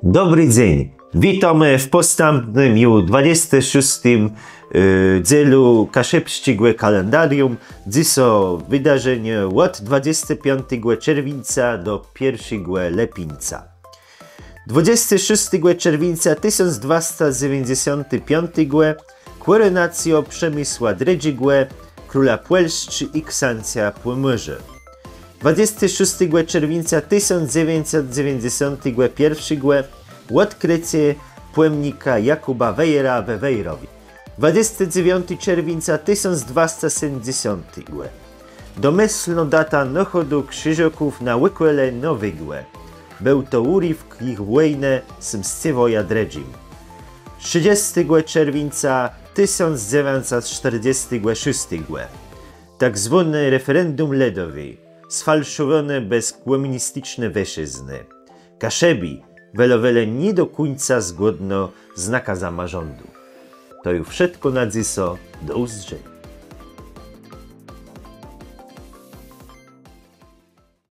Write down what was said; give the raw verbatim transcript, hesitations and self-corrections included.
Dobri dzéń. Witómë w pòstãpnym, ju dwadzestim szóstim, e, dzélu kaszëbsczégò kalendarium. Dzysô wëdarzenia òd dwadzestégò piątégò czerwińca do pierszégò lëpińca. Dwadzestégò szóstégò czerwińca tësąc dwasta dzewiãcdzesątégò piątégò kòrunacjô Przemësła Drëdżégò, króla Pòlsczi i ksãca Pòmòrzô. Dwadzestégò szóstégò czerwińca tësąc dzewiãcset dzewiãcdzesątégò pierszégò òdkrëcé pòmnika Jakùba Wejera we Wejrowie. Dwadzesti dzewiąti czerwińca tësąc dwasta sétmëdzesątégò. Domëslnô data nôchòdu Krzëżôków na òkòlé Nowégò. Béł to ùrywk jich wòjnë z Mscëwòjã Drëdżim. Trzëdzestégò czerwińca tësąc dzewiãcset sztërdzestégò szóstégò. Tak zwóné referendum lëdowé, sfałszowóné bez kòmùnisticzné wëszëznë. Kaszëbi welowelë nié do kùńca zgódno z nakazama rządu. To ju wszëtkò na dzysô. Do ùzdrzeniô.